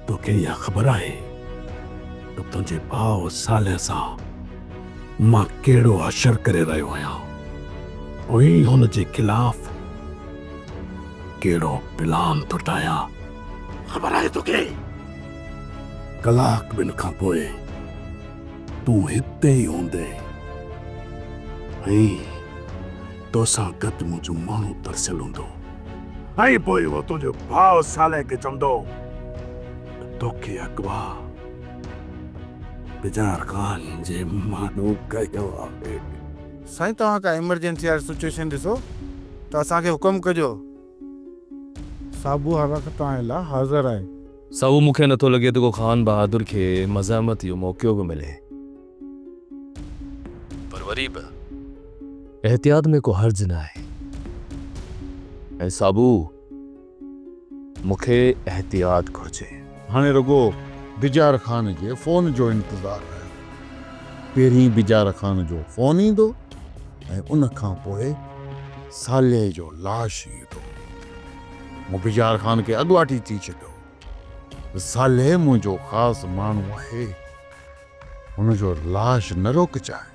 توکي اها خبر آهي ته تنهنجي ڀاء صالح سان مان ڪهڙو حشر ڪري رهيو آهيان ۽ هن جي خلاف ڪهڙو پلان ٿو ٺاهيان؟ خبر آهي توکي؟ ڪلاڪ ٻن کان پوء تون هتي ئي هوندين ۽ توسان گڏ منهنجو ماڻهو ترسيل هوندو ۽ پوء اهو تنهنجي ڀاء صالح کي چوندو ته توکي اغوا بجار خان جي ماڻهو ڪيو آهي. سائين توهان ڪا ايمرجنسي واري سچوئيشن ڏسو ته اسان کي حڪم ڪجو. صابو هر وقت توهان لاء حاضر آهي. صابو مون کي نٿو لڳي ته ڪو خان بهادر کي مزاحمت جو موقعو به ملي. پر وري به احتياط ۾ ڪو حرج ناهي ۽ صابو مون کي احتياط گهرجي. هاڻي رڳو بجار خان جي فون جو انتظار رهيو. پهرين بجار خان جو فون ايندو ۽ ان کان پوء صالح جو لاش ايندو. مون بجار خان کي اڳواٽ ئي چئي ڇڏيو ته صالح منهنجو خاص ماڻهو آهي. هن جو لاش نه روڪجانء.